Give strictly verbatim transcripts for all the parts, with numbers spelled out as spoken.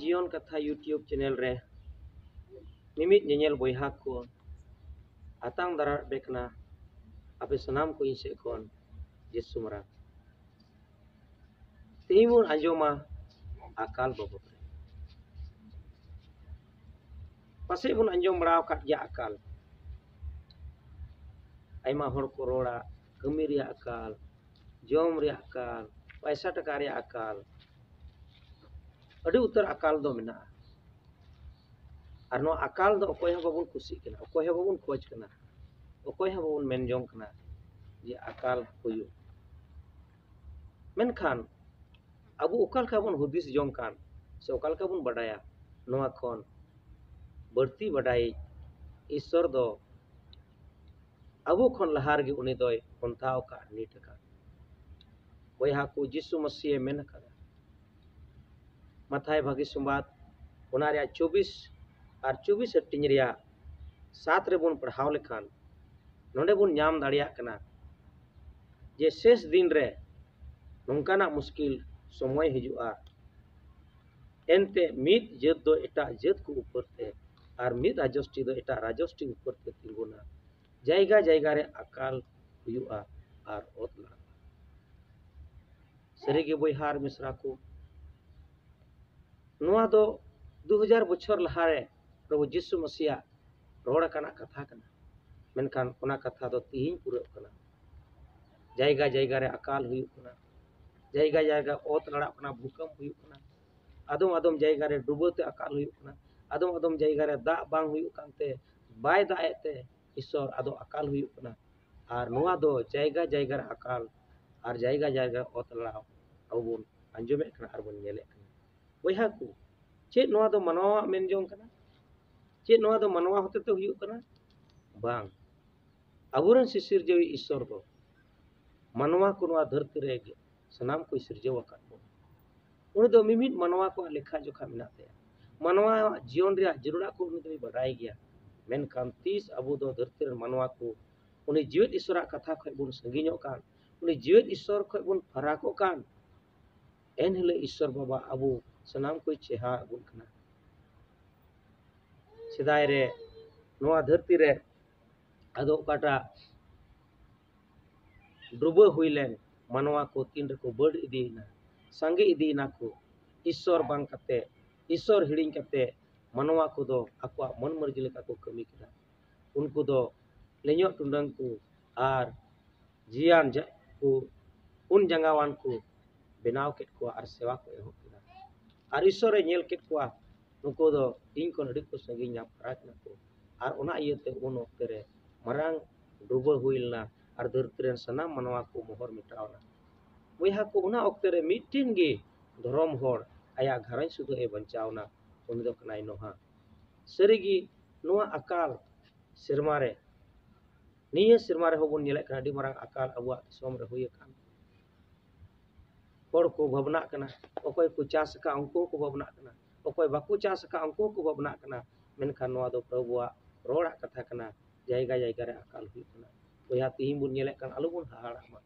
ᱡᱤᱭᱚᱱ ᱠᱟᱛᱷᱟ YouTube channel ᱨᱮ ᱢᱤᱢᱤᱫ ᱧᱮᱧᱮᱞ ᱵᱚᱭᱦᱟ ᱠᱚ ᱟᱛᱟᱝ ᱫᱟᱨᱟᱢ ᱯᱮ ᱠᱟᱱᱟ᱾ ᱟᱯᱮ ᱥᱟᱱᱟᱢ ᱠᱚ ᱤᱧ ᱥᱮᱫ ᱠᱷᱚᱱ ᱡᱤᱥᱩ ᱢᱟᱨᱟᱝ᱾ ᱛᱮᱦᱮᱧ ᱵᱚᱱ ᱟᱸᱡᱚᱢᱟ ᱟᱠᱟᱞ ᱵᱟᱵᱚᱫ ᱨᱮ᱾ ᱯᱟᱥᱮᱡ ᱵᱚᱱ ᱟᱸᱡᱚᱢ ᱵᱟᱲᱟ ᱟᱠᱟᱫ ᱜᱮᱭᱟ ᱟᱠᱟᱞ᱾ ᱟᱭᱢᱟ ᱦᱚᱲ ᱠᱚ ᱨᱚᱲᱟ ᱠᱟᱹᱢᱤ ᱨᱮᱭᱟᱜ ᱟᱠᱟᱞ, ᱡᱚᱢ ᱨᱮᱭᱟᱜ ᱟᱠᱟᱞ, ᱯᱟᱭᱥᱟ ᱴᱟᱠᱟ ᱨᱮᱭᱟᱜ ᱟᱠᱟᱞ, ᱟᱹᱰᱤ ᱩᱛᱟᱹᱨ ᱟᱠᱟᱞ ᱫᱚ ᱢᱮᱱᱟᱜᱼᱟ᱾ ᱟᱨ ᱱᱚᱣᱟ ᱟᱠᱟᱞ ᱫᱚ ᱚᱠᱚᱭ ᱦᱚᱸ ᱵᱟᱵᱚᱱ ᱠᱩᱥᱤᱜ ᱠᱟᱱᱟ, ᱚᱠᱚᱭ ᱦᱚᱸ ᱵᱟᱵᱚᱱ ᱠᱷᱚᱡᱽ ᱠᱟᱱᱟ, ᱚᱠᱚᱭ ᱦᱚᱸ ᱵᱟᱵᱚᱱ ᱢᱮᱱ ᱡᱚᱝ ᱠᱟᱱᱟ ᱡᱮ ᱟᱠᱟᱞ ᱦᱩᱭᱩᱜ᱾ ᱢᱮᱱᱠᱷᱟᱱ ᱟᱵᱚ ᱚᱠᱟ ᱞᱮᱠᱟ ᱵᱚᱱ ᱦᱩᱫᱤᱥ ᱡᱚᱝ ᱠᱟᱱ ᱥᱮ ᱚᱠᱟ ᱞᱮᱠᱟ ᱵᱚᱱ ᱵᱟᱰᱟᱭᱟ, ᱱᱚᱣᱟ ᱠᱷᱚᱱ ᱵᱟᱹᱲᱛᱤ ᱵᱟᱰᱟᱭᱤᱡ ᱤᱥᱥᱚᱨ ᱫᱚ ᱟᱵᱚ ᱠᱷᱚᱱ ᱞᱟᱦᱟ ᱨᱮᱜᱮ ᱩᱱᱤ ᱫᱚᱭ ᱯᱚᱱᱛᱷᱟ ᱟᱠᱟᱫ, ᱱᱤᱛ ᱟᱠᱟᱫ᱾ ᱵᱚᱭᱦᱟ ᱠᱚ, ᱡᱤᱥᱩ ᱢᱟᱹᱥᱤᱭᱮ ᱢᱮᱱ ᱟᱠᱟᱫᱟ, ᱢᱟᱛᱷᱟᱭ ᱵᱷᱟᱹᱜᱤ ᱥᱚᱢᱵᱟᱫ, ᱚᱱᱟ ᱨᱮᱭᱟᱜ ᱪᱚᱵᱵᱤᱥ ᱟᱨ ᱪᱚᱵᱵᱤᱥ ᱦᱟᱹᱴᱤᱧ ᱨᱮᱭᱟᱜ ᱥᱟᱛ ᱨᱮᱵᱚᱱ ᱯᱟᱲᱦᱟᱣ ᱞᱮᱠᱷᱟᱱ, ᱱᱚᱰᱮ ᱵᱚᱱ ᱧᱟᱢ ᱫᱟᱲᱮᱭᱟᱜ ᱠᱟᱱᱟ ᱡᱮ ᱥᱮᱥ ᱫᱤᱱ ᱨᱮ ᱱᱚᱝᱠᱟᱱᱟᱜ ᱢᱩᱥᱠᱤᱞ ᱥᱚᱢᱚᱭ ᱦᱤᱡᱩᱜᱼᱟ, ᱮᱱᱛᱮ ᱢᱤᱫ ᱡᱟᱹᱛ ᱫᱚ ᱮᱴᱟᱜ ᱡᱟᱹᱛ ᱠᱚ ᱩᱯᱚᱨ ᱛᱮ ᱟᱨ ᱢᱤᱫ ᱨᱟᱡᱚᱥᱴᱤ ᱫᱚ ᱮᱴᱟᱜ ᱨᱟᱡᱚᱥᱴᱤ ᱩᱯᱚᱨ ᱛᱮ ᱛᱤᱸᱜᱩᱱᱟ᱾ ᱡᱟᱭᱜᱟ ᱡᱟᱭᱜᱟ ᱨᱮ ᱟᱠᱟᱞ ᱦᱩᱭᱩᱜᱼᱟ ᱟᱨ ᱚᱛ ᱞᱟᱲᱟᱜᱼᱟ᱾ ᱥᱟᱹᱨᱤᱜᱮ ᱵᱚᱭᱦᱟ ᱟᱨ ᱢᱤᱥᱨᱟ ᱠᱚ, ᱱᱚᱣᱟ ᱫᱚ ᱫᱩ ᱦᱟᱡᱟᱨ ᱵᱚᱪᱷᱚᱨ ᱞᱟᱦᱟᱨᱮ ᱯᱨᱚᱵᱷᱩ ᱡᱤᱥᱩ ᱢᱟᱥᱤᱭᱟᱜ ᱨᱚᱲ ᱟᱠᱟᱱᱟᱜ ᱠᱟᱛᱷᱟ ᱠᱟᱱᱟ, ᱢᱮᱱᱠᱷᱟᱱ ᱚᱱᱟ ᱠᱟᱛᱷᱟ ᱫᱚ ᱛᱤᱦᱤᱧ ᱯᱩᱨᱟᱹᱜ ᱠᱟᱱᱟ᱾ ᱡᱟᱭᱜᱟ ᱡᱟᱭᱜᱟ ᱨᱮ ᱟᱠᱟᱞ ᱦᱩᱭᱩᱜ ᱠᱟᱱᱟ, ᱡᱟᱭᱜᱟ ᱡᱟᱭᱜᱟ ᱚᱛ ᱞᱟᱲᱟᱜ ᱠᱟᱱᱟ, ᱵᱷᱩᱠᱟᱢ ᱦᱩᱭᱩᱜ ᱠᱟᱱᱟ, ᱟᱫᱚᱢ ᱟᱫᱚᱢ ᱡᱟᱭᱜᱟ ᱨᱮ ᱰᱩᱵᱟᱹ ᱛᱮ ᱟᱠᱟᱞ ᱦᱩᱭᱩᱜ ᱠᱟᱱᱟ, ᱟᱫᱚᱢ ᱟᱫᱚᱢ ᱡᱟᱭᱜᱟ ᱨᱮ ᱫᱟᱜ ᱵᱟᱝ ᱦᱩᱭᱩᱜ ᱠᱟᱱᱛᱮ, ᱵᱟᱭ ᱫᱟᱜ ᱮᱫ ᱛᱮ ᱤᱥᱚᱨ ᱟᱫᱚ ᱟᱠᱟᱞ ᱦᱩᱭᱩᱜ ᱠᱟᱱᱟ᱾ ᱟᱨ ᱱᱚᱣᱟ ᱫᱚ ᱡᱟᱭᱜᱟ ᱡᱟᱭᱜᱟ ᱨᱮ ᱟᱠᱟᱞ ᱟᱨ ᱡᱟᱭᱜᱟ ᱡᱟᱭᱜᱟ ᱨᱮ ᱚᱛ ᱞᱟᱲᱟᱣ ᱟᱵᱚ ᱵᱚᱱ ᱟᱸᱡᱚᱢᱮᱫ ᱠᱟᱱᱟ ᱟᱨ ᱵᱚᱱ ᱧᱮᱞᱮᱫ ᱠᱟᱱᱟ᱾ ᱵᱚᱭᱦᱟ ᱠᱚ, ᱪᱮᱫ ᱱᱚᱣᱟ ᱫᱚ ᱢᱟᱱᱣᱟᱣᱟᱜ ᱢᱮᱱ ᱡᱚᱝ ᱠᱟᱱᱟ? ᱪᱮᱫ ᱱᱚᱣᱟ ᱫᱚ ᱢᱟᱱᱣᱟ ᱦᱚᱛᱮᱛᱮ ᱦᱩᱭᱩᱜ ᱠᱟᱱᱟ? ᱵᱟᱝ᱾ ᱟᱵᱚᱨᱮᱱ ᱥᱤᱥᱤᱨᱡᱟᱹᱣᱤᱡ ᱤᱥᱚᱨ ᱫᱚ ᱢᱟᱱᱣᱟ ᱠᱚ ᱱᱚᱣᱟ ᱫᱷᱟᱹᱨᱛᱤ ᱨᱮ ᱥᱟᱱᱟᱢ ᱠᱚᱭ ᱥᱤᱨᱡᱟᱹᱣ ᱟᱠᱟᱫ ᱵᱚᱱᱟ᱾ ᱩᱱᱤ ᱫᱚ ᱢᱤᱢᱤᱫ ᱢᱟᱱᱣᱟ ᱠᱚᱣᱟᱜ ᱞᱮᱠᱷᱟ ᱡᱚᱠᱷᱟ ᱢᱮᱱᱟᱜ ᱛᱟᱭᱟ᱾ ᱢᱟᱱᱣᱟᱣᱟᱜ ᱡᱤᱭᱚᱱ ᱨᱮᱭᱟᱜ ᱡᱟᱹᱨᱩᱲᱟᱜ ᱠᱚ ᱩᱱᱤ ᱫᱚᱭ ᱵᱟᱰᱟᱭ ᱜᱮᱭᱟ᱾ ᱢᱮᱱᱠᱷᱟᱱ ᱛᱤᱥ ᱟᱵᱚ ᱫᱚ ᱫᱷᱟᱹᱨᱛᱤ ᱨᱮᱱ ᱢᱟᱱᱣᱟ ᱠᱚ ᱩᱱᱤ ᱡᱤᱣᱮᱫ ᱤᱥᱚᱨᱟᱜ ᱠᱟᱛᱷᱟ ᱠᱷᱚᱱ ᱵᱚᱱ ᱥᱟᱺᱜᱤᱧᱚᱜ ᱠᱟᱱ, ᱩᱱᱤ ᱡᱤᱣᱮᱫ ᱤᱥᱚᱨ ᱠᱷᱚᱱ ᱵᱚᱱ ᱯᱷᱟᱨᱟᱠᱚᱜ ᱠᱟᱱ, ᱮᱱ ᱦᱤᱞᱳᱜ ᱤᱥᱚᱨ ᱵᱟᱵᱟ ᱟᱵᱚ ᱥᱟᱱᱟᱢ ᱠᱚᱭ ᱪᱮᱦᱟ ᱟᱹᱜᱩᱱ ᱠᱟᱱᱟ᱾ ᱥᱮᱫᱟᱭ ᱨᱮ ᱱᱚᱣᱟ ᱫᱷᱟᱹᱨᱛᱤ ᱨᱮ ᱟᱫᱚ ᱚᱠᱟᱴᱟᱜ ᱰᱩᱵᱟᱹ ᱦᱩᱭ ᱞᱮᱱ, ᱢᱟᱱᱣᱟ ᱠᱚ ᱛᱤᱱ ᱨᱮᱠᱚ ᱵᱟᱹᱲ ᱤᱫᱤᱭᱮᱱᱟ, ᱥᱟᱸᱜᱮ ᱤᱫᱤᱭᱮᱱᱟ ᱠᱚ, ᱤᱥᱥᱚᱨ ᱵᱟᱝ ᱠᱟᱛᱮ, ᱤᱥᱥᱚᱨ ᱦᱤᱲᱤᱧ ᱠᱟᱛᱮ ᱢᱟᱱᱣᱟ ᱠᱚᱫᱚ ᱟᱠᱚᱣᱟᱜ ᱢᱚᱱ ᱢᱟᱹᱨᱡᱤ ᱞᱮᱠᱟ ᱠᱚ ᱠᱟᱹᱢᱤ ᱠᱮᱫᱟ᱾ ᱩᱱᱠᱩ ᱫᱚ ᱞᱮᱧᱚᱜ ᱴᱩᱰᱟᱹᱝ ᱠᱚ ᱟᱨ ᱡᱤᱭᱟᱱ ᱡᱟ-, ᱠᱚ, ᱯᱩᱱ ᱡᱟᱸᱜᱟᱣᱟᱱ ᱠᱚ ᱵᱮᱱᱟᱣ ᱠᱮᱫ ᱠᱚᱣᱟ ᱟᱨ ᱥᱮᱵᱟ ᱠᱚ ᱮᱦᱚᱵ ᱠᱮᱫᱟ᱾ ᱟᱨ ᱤᱥᱥᱚᱨᱮ ᱧᱮᱞ ᱠᱮᱫ ᱠᱚᱣᱟ, ᱱᱩᱠᱩ ᱫᱚ ᱤᱧ ᱠᱷᱚᱱ ᱟᱹᱰᱤ ᱠᱚ ᱥᱟᱺᱜᱤᱧᱟ, ᱯᱷᱟᱨᱟᱠ ᱱᱟᱠᱚ᱾ ᱟᱨ ᱚᱱᱟ ᱤᱭᱟᱹᱛᱮ ᱩᱱ ᱚᱠᱛᱮ ᱨᱮ ᱢᱟᱨᱟᱝ ᱰᱩᱵᱟᱹ ᱦᱩᱭ ᱞᱮᱱᱟ ᱟᱨ ᱫᱷᱟᱹᱨᱛᱤ ᱨᱮᱱ ᱥᱟᱱᱟᱢ ᱢᱟᱱᱣᱟ ᱠᱚ ᱢᱚᱦᱚᱨ ᱢᱮᱴᱟᱣ ᱮᱱᱟ᱾ ᱵᱚᱭᱦᱟ ᱠᱚ, ᱚᱱᱟ ᱚᱠᱛᱮ ᱨᱮ ᱢᱤᱫᱴᱮᱱ ᱜᱮ ᱫᱷᱚᱨᱚᱢ ᱦᱚᱲ ᱟᱭᱟᱜ ᱜᱷᱟᱨᱚᱸᱡᱽ ᱥᱩᱫᱷᱟᱹ ᱮ ᱵᱟᱧᱪᱟᱣ ᱮᱱᱟ, ᱩᱱᱤ ᱫᱚ ᱠᱟᱱᱟᱭ ᱱᱳᱦᱟ᱾ ᱥᱟᱹᱨᱤᱜᱮ ᱱᱚᱣᱟ ᱟᱠᱟᱞ ᱥᱮᱨᱢᱟ ᱨᱮ, ᱱᱤᱭᱟᱹ ᱥᱮᱨᱢᱟ ᱨᱮᱦᱚᱸ ᱵᱚᱱ ᱧᱮᱞᱮᱫ ᱠᱟᱱᱟ, ᱟᱹᱰᱤ ᱢᱟᱨᱟᱝ ᱟᱠᱟᱞ ᱟᱵᱚᱣᱟᱜ ᱫᱤᱥᱚᱢ ᱨᱮ ᱦᱩᱭ ᱟᱠᱟᱱ᱾ ᱦᱚᱲ ᱠᱚ ᱵᱷᱟᱵᱽᱱᱟᱜ ᱠᱟᱱᱟ, ᱚᱠᱚᱭ ᱠᱚ ᱪᱟᱥ ᱟᱠᱟᱫ ᱩᱱᱠᱩ ᱦᱚᱸᱠᱚ ᱵᱷᱟᱵᱽᱱᱟᱜ ᱠᱟᱱᱟ, ᱚᱠᱚᱭ ᱵᱟᱠᱚ ᱪᱟᱥ ᱟᱠᱟᱫ ᱩᱱᱠᱩ ᱦᱚᱸᱠᱚ ᱵᱷᱟᱵᱽᱱᱟᱜ ᱠᱟᱱᱟ᱾ ᱢᱮᱱᱠᱷᱟᱱ ᱱᱚᱣᱟ ᱫᱚ ᱯᱨᱚᱵᱷᱩᱣᱟᱜ ᱨᱚᱲᱟᱜ ᱠᱟᱛᱷᱟ ᱠᱟᱱᱟ, ᱡᱟᱭᱜᱟ ᱡᱟᱭᱜᱟ ᱨᱮ ᱟᱠᱟᱞ ᱦᱩᱭᱩᱜ ᱠᱟᱱᱟ᱾ ᱵᱚᱭᱦᱟ, ᱛᱤᱦᱤᱧ ᱵᱚᱱ ᱧᱮᱞᱮᱫ ᱠᱟᱱ, ᱟᱞᱚᱵᱚᱱ ᱦᱟᱦᱟᱲᱟᱜ ᱢᱟ᱾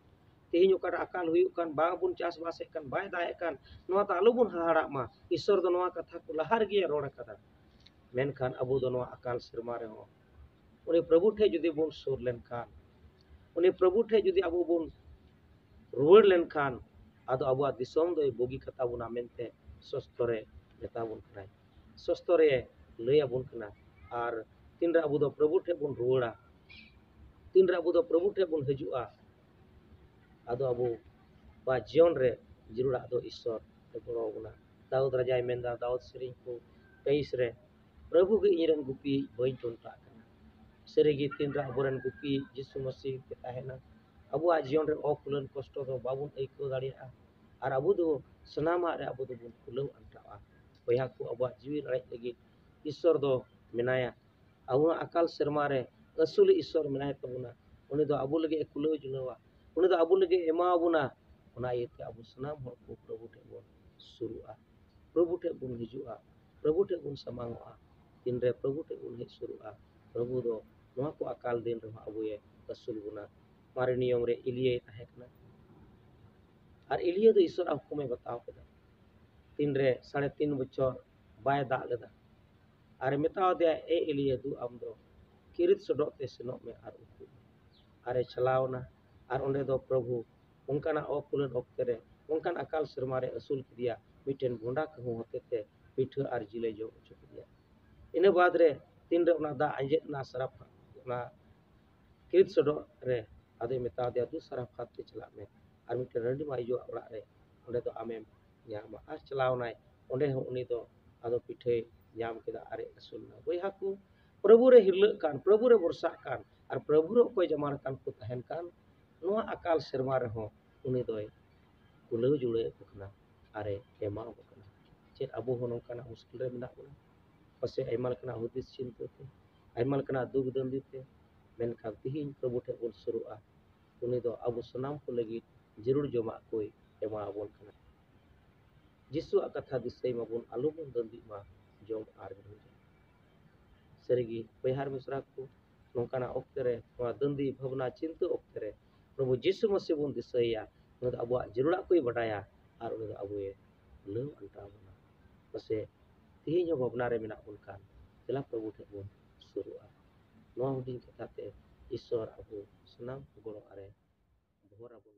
ᱛᱤᱦᱤᱧ ᱚᱠᱟᱴᱟᱜ ᱟᱠᱟᱞ ᱦᱩᱭᱩᱜ ᱠᱟᱱ, ᱵᱟᱵᱚᱱ ᱪᱟᱥᱵᱟᱥᱮᱫ ᱠᱟᱱ, ᱵᱟᱭ ᱫᱟᱜ ᱮᱫ ᱠᱟᱱ, ᱱᱚᱣᱟ ᱫᱚ ᱟᱞᱚᱵᱚᱱ ᱦᱟᱦᱟᱲᱟᱜ ᱢᱟ᱾ ᱤᱥᱥᱚᱨ ᱫᱚ ᱱᱚᱣᱟ ᱠᱟᱛᱷᱟ ᱠᱚ ᱞᱟᱦᱟ ᱨᱮᱜᱮ ᱨᱚᱲ ᱟᱠᱟᱫᱟ᱾ ᱢᱮᱱᱠᱷᱟᱱ ᱟᱵᱚ ᱫᱚ ᱱᱚᱣᱟ ᱟᱠᱟᱞ ᱥᱮᱨᱢᱟ ᱨᱮᱦᱚᱸ ᱩᱱᱤ ᱯᱨᱚᱵᱷᱩ ᱴᱷᱮᱱ ᱡᱩᱫᱤ ᱵᱚᱱ ᱥᱩᱨ ᱞᱮᱱᱠᱷᱟᱱ, ᱩᱱᱤ ᱯᱨᱚᱵᱷᱩ ᱴᱷᱮᱱ ᱡᱩᱫᱤ ᱟᱵᱚ ᱵᱚᱱ ᱨᱩᱣᱟᱹᱲ ᱞᱮᱱᱠᱷᱟᱱ, ᱟᱫᱚ ᱟᱵᱚᱣᱟᱜ ᱫᱤᱥᱚᱢ ᱫᱚᱭ ᱵᱩᱜᱤ ᱠᱟᱛᱟ ᱵᱚᱱᱟ ᱢᱮᱱᱛᱮ ᱥᱚᱥᱛᱚ ᱨᱮ ᱢᱮᱛᱟ ᱵᱚᱱ ᱠᱟᱱᱟᱭ, ᱥᱚᱥᱛᱚ ᱨᱮ ᱞᱟᱹᱭ ᱟᱵᱚᱱ ᱠᱟᱱᱟ᱾ ᱟᱨ ᱛᱤᱱᱨᱮ ᱟᱵᱚ ᱫᱚ ᱯᱨᱚᱵᱷᱩ ᱴᱷᱮᱱ ᱵᱚᱱ ᱨᱩᱣᱟᱹᱲᱟ, ᱛᱤᱱᱨᱮ ᱟᱵᱚ ᱫᱚ ᱯᱨᱚᱵᱷᱩ ᱴᱷᱮᱱ ᱵᱚᱱ ᱦᱤᱡᱩᱜᱼᱟ, ᱟᱫᱚ ᱟᱵᱚᱣᱟᱜ ᱡᱤᱭᱚᱱ ᱨᱮ ᱡᱟᱹᱨᱩᱲᱟᱜ ᱫᱚ ᱤᱥᱥᱚᱨ ᱮ ᱜᱚᱲᱚ ᱟᱵᱚᱱᱟ᱾ ᱫᱟᱣᱩᱫ ᱨᱟᱡᱟᱭ ᱢᱮᱱᱫᱟ, ᱫᱟᱣᱩᱫ ᱥᱮᱨᱮᱧ ᱠᱚ ᱛᱮᱭᱤᱥ ᱨᱮ, "ᱯᱨᱚᱵᱷᱩ ᱜᱮ ᱤᱧ ᱨᱮᱱ ᱜᱩᱯᱤ, ᱵᱟᱹᱧ ᱴᱚᱱᱴᱟᱜ ᱠᱟᱱᱟ᱾" ᱥᱟᱹᱨᱤᱜᱮ ᱛᱤᱱᱨᱮ ᱟᱵᱚᱨᱮᱱ ᱜᱩᱯᱤ ᱡᱤᱥᱩ ᱢᱟᱹᱥᱤ ᱜᱮ ᱛᱟᱦᱮᱱᱟ, ᱟᱵᱚᱣᱟᱜ ᱡᱤᱭᱚᱱ ᱨᱮ ᱚᱠᱩᱞᱟᱹᱱ ᱠᱚᱥᱴᱚ ᱫᱚ ᱵᱟᱵᱚᱱ ᱟᱹᱭᱠᱟᱹᱣ ᱫᱟᱲᱮᱭᱟᱜᱼᱟ᱾ ᱟᱨ ᱟᱵᱚ ᱫᱚ ᱥᱟᱱᱟᱢᱟᱜ ᱨᱮ ᱟᱵᱚ ᱫᱚᱵᱚᱱ ᱠᱩᱞᱟᱹᱣ ᱟᱱᱴᱟᱜᱼᱟ᱾ ᱵᱚᱭᱦᱟ ᱠᱚ, ᱟᱵᱚᱣᱟᱜ ᱡᱤᱣᱤ ᱨᱟᱲᱮᱡ ᱞᱟᱹᱜᱤᱫ ᱤᱥᱥᱚᱨ ᱫᱚ ᱢᱮᱱᱟᱭᱟ᱾ ᱟᱵᱚᱣᱟᱜ ᱟᱠᱟᱞ ᱥᱮᱨᱢᱟ ᱨᱮ ᱟᱹᱥᱩᱞᱤᱡ ᱤᱥᱥᱚᱨ ᱢᱮᱱᱟᱭ ᱛᱟᱵᱚᱱᱟ᱾ ᱩᱱᱤ ᱫᱚ ᱟᱵᱚ ᱞᱟᱹᱜᱤᱫ ᱮ ᱠᱩᱞᱟᱹᱣ ᱡᱩᱞᱟᱹᱣᱟ᱾ ᱩᱱᱤ ᱫᱚ ᱟᱵᱚ ᱞᱟᱹᱜᱤᱫ ᱮ ᱮᱢᱟ ᱵᱚᱱᱟ᱾ ᱚᱱᱟ ᱤᱭᱟᱹᱛᱮ ᱟᱵᱚ ᱥᱟᱱᱟᱢ ᱦᱚᱲ ᱠᱚ ᱯᱨᱚᱵᱷᱩ ᱴᱷᱮᱱ ᱵᱚᱱ ᱥᱩᱨᱩᱜᱼᱟ, ᱯᱨᱚᱵᱷᱩ ᱴᱷᱮᱱ ᱵᱚᱱ ᱦᱤᱡᱩᱜᱼᱟ, ᱯᱨᱚᱵᱷᱩ ᱴᱷᱮᱱ ᱵᱚᱱ ᱥᱟᱢᱟᱝᱚᱜᱼᱟ᱾ ᱛᱤᱱᱨᱮ ᱯᱨᱚᱵᱷᱩ ᱴᱷᱮᱱ ᱵᱚᱱ ᱦᱮᱡ ᱥᱩᱨᱩᱜᱼᱟ, ᱯᱨᱚᱵᱷᱩ ᱫᱚ ᱱᱚᱣᱟ ᱠᱚ ᱟᱠᱟᱞ ᱫᱤᱱ ᱨᱮᱦᱚᱸ ᱟᱵᱚᱭᱮ ᱟᱹᱥᱩᱞ ᱵᱚᱱᱟ᱾ ᱢᱟᱨᱮ ᱱᱤᱭᱚᱢ ᱨᱮ ᱮᱞᱤᱭᱟᱭ ᱛᱟᱦᱮᱸ ᱠᱟᱱᱟ, ᱟᱨ ᱮᱞᱤᱭᱟ ᱫᱚ ᱤᱥᱥᱚᱨᱟᱜ ᱦᱩᱠᱩᱢᱮ ᱵᱟᱛᱟᱣ ᱠᱮᱫᱟ᱾ ᱛᱤᱱᱨᱮ ᱥᱟᱲᱮ ᱛᱤᱱ ᱵᱚᱪᱷᱚᱨ ᱵᱟᱭ ᱫᱟᱜ ᱞᱮᱫᱟ᱾ ᱟᱨᱮ ᱢᱮᱛᱟᱣ ᱫᱮᱭᱟ, "ᱮ ᱮᱞᱤᱭᱟ, ᱫᱩ ᱟᱢ ᱫᱚ ᱠᱤᱨᱤᱛ ᱥᱚᱰᱚᱜ ᱛᱮ ᱥᱮᱱᱚᱜ ᱢᱮ ᱟᱨ ᱩᱠᱩᱜ ᱢᱮ᱾" ᱟᱨᱮ ᱪᱟᱞᱟᱣ ᱮᱱᱟ, ᱟᱨ ᱚᱸᱰᱮ ᱫᱚ ᱯᱨᱚᱵᱷᱩ ᱚᱱᱠᱟᱱᱟᱜ ᱚᱠᱩᱞᱟᱹᱱ ᱚᱠᱛᱮ ᱨᱮ, ᱚᱱᱠᱟᱱ ᱟᱠᱟᱞ ᱥᱮᱨᱢᱟ ᱨᱮ ᱟᱹᱥᱩᱞ ᱠᱮᱫᱮᱭᱟ, ᱢᱤᱫᱴᱮᱱ ᱵᱚᱸᱰᱟ ᱠᱟᱹᱦᱩ ᱦᱚᱛᱮᱛᱮ ᱯᱤᱴᱷᱟᱹ ᱟᱨ ᱡᱤᱞᱮ ᱡᱚᱢ ᱦᱚᱪᱚ ᱠᱮᱫᱮᱭᱟ᱾ ᱤᱱᱟᱹ ᱵᱟᱫᱽ ᱨᱮ ᱛᱤᱱᱨᱮ ᱚᱱᱟ ᱫᱟᱜ ᱟᱸᱡᱮᱫ ᱮᱱᱟ, ᱥᱟᱨᱟᱯᱷ ᱚᱱᱟ ᱠᱤᱨᱤᱛ ᱥᱚᱰᱚᱜ ᱨᱮ, ᱟᱫᱚᱭ ᱢᱮᱛᱟ ᱫᱮᱭᱟ, "ᱫᱩ ᱥᱟᱨᱟᱯᱷᱟᱛ ᱛᱮ ᱪᱟᱞᱟᱜ ᱢᱮ ᱟᱨ ᱢᱤᱫᱴᱮᱱ ᱨᱟᱺᱰᱤ ᱢᱟᱹᱭ ᱟᱭᱳᱣᱟᱜ ᱚᱲᱟᱜ ᱨᱮ, ᱚᱸᱰᱮ ᱫᱚ ᱟᱢᱮᱢ ᱧᱟᱢᱟ᱾" ᱟᱨ ᱪᱟᱞᱟᱣ ᱮᱱᱟᱭ, ᱚᱸᱰᱮ ᱦᱚᱸ ᱩᱱᱤ ᱫᱚ ᱟᱫᱚ ᱯᱤᱴᱷᱟᱹᱭ ᱧᱟᱢ ᱠᱮᱫᱟ ᱟᱨᱮ ᱟᱹᱥᱩᱞ ᱮᱱᱟ᱾ ᱵᱚᱭᱦᱟ ᱠᱚ, ᱯᱨᱚᱵᱷᱩ ᱨᱮ ᱦᱤᱨᱞᱟᱹᱜ ᱠᱟᱱ, ᱯᱨᱚᱵᱷᱩ ᱨᱮ ᱵᱷᱚᱨᱥᱟᱜ ᱠᱟᱱ ᱟᱨ ᱯᱨᱚᱵᱷᱩ ᱨᱮ ᱚᱠᱚᱭ ᱡᱟᱢᱟᱱ ᱠᱟᱱ ᱠᱚ ᱛᱟᱦᱮᱱ ᱠᱟᱱ, ᱱᱚᱣᱟ ᱟᱠᱟᱞ ᱥᱮᱨᱢᱟ ᱨᱮᱦᱚᱸ ᱩᱱᱤ ᱫᱚᱭ ᱠᱩᱞᱟᱹᱣ ᱡᱩᱲᱟᱹᱣᱮᱫ ᱠᱚ ᱠᱟᱱᱟ ᱟᱨᱮ ᱮᱢᱟᱣ ᱠᱚ ᱠᱟᱱᱟ᱾ ᱪᱮᱫ ᱟᱵᱚ ᱦᱚᱸ ᱱᱚᱝᱠᱟᱱᱟᱜ ᱢᱩᱥᱠᱤᱞ ᱨᱮ ᱢᱮᱱᱟᱜ ᱵᱚᱱᱟ? ᱯᱟᱥᱮᱡ ᱟᱭᱢᱟ ᱞᱮᱠᱟᱱᱟᱜ ᱦᱩᱫᱤᱥ ᱪᱤᱱᱛᱟᱹ ᱛᱮ, ᱟᱭᱢᱟ ᱞᱮᱠᱟᱱᱟᱜ ᱫᱩᱠ ᱫᱟᱹᱱᱫᱤ ᱛᱮ, ᱢᱮᱱᱠᱷᱟᱱ ᱛᱤᱦᱤᱧ ᱯᱨᱚᱵᱷᱩ ᱴᱷᱮᱱ ᱵᱚᱱ ᱥᱩᱨᱩᱜᱼᱟ᱾ ᱩᱱᱤ ᱫᱚ ᱟᱵᱚ ᱥᱟᱱᱟᱢ ᱠᱚ ᱞᱟᱹᱜᱤᱫ ᱡᱟᱹᱨᱩᱲ ᱡᱚᱢᱟᱜ ᱠᱚᱭ ᱮᱢᱟ ᱟᱵᱚᱱ ᱠᱟᱱᱟ᱾ ᱡᱤᱥᱩᱣᱟᱜ ᱠᱟᱛᱷᱟ ᱫᱤᱥᱟᱹᱭ ᱢᱟᱵᱚᱱ, ᱟᱞᱚᱵᱚᱱ ᱫᱟᱹᱱᱫᱤᱜ ᱢᱟ ᱡᱚᱢ ᱟᱨ ᱧᱩ ᱨᱮ᱾ ᱥᱟᱹᱨᱤᱜᱮ ᱵᱚᱭᱦᱟ ᱟᱨ ᱢᱤᱥᱨᱟ ᱠᱚ, ᱱᱚᱝᱠᱟᱱᱟᱜ ᱚᱠᱛᱮ ᱨᱮ, ᱱᱚᱣᱟ ᱫᱟᱹᱱᱫᱤ ᱵᱷᱟᱵᱽᱱᱟ ᱪᱤᱱᱛᱟᱹ ᱚᱠᱛᱮ ᱨᱮ, ᱯᱨᱚᱵᱷᱩ ᱡᱤᱥᱩ ᱢᱟᱹᱥᱤ ᱵᱚᱱ ᱫᱤᱥᱟᱹᱭᱟ᱾ ᱩᱱᱤ ᱫᱚ ᱟᱵᱚᱣᱟᱜ ᱡᱟᱹᱨᱩᱲᱟᱜ ᱠᱚᱭ ᱵᱟᱰᱟᱭᱟ ᱟᱨ ᱩᱱᱤ ᱫᱚ ᱟᱵᱚᱭ ᱞᱟᱹᱣ ᱟᱱᱴᱟᱣ ᱵᱚᱱᱟ᱾ ᱯᱟᱥᱮ ᱛᱤᱦᱤᱧ ᱦᱚᱸ ᱵᱷᱟᱵᱽᱱᱟ ᱨᱮ ᱢᱮᱱᱟᱜ ᱵᱚᱱ ᱠᱷᱟᱱ, ᱫᱮᱞᱟ ᱯᱨᱚᱵᱷᱩ ᱴᱷᱮᱱ ᱵᱚᱱ ᱥᱩᱨᱩᱜᱼᱟ᱾ ᱱᱚᱣᱟ ᱦᱩᱰᱤᱧ ᱠᱟᱛᱷᱟ ᱛᱮ ᱤᱥᱥᱚᱨ ᱟᱵᱚ ᱥᱟᱱᱟᱢ ᱠᱚ ᱜᱚᱲᱚ ᱟᱨᱮ ᱵᱷᱚᱨ ᱟᱵᱚᱱ᱾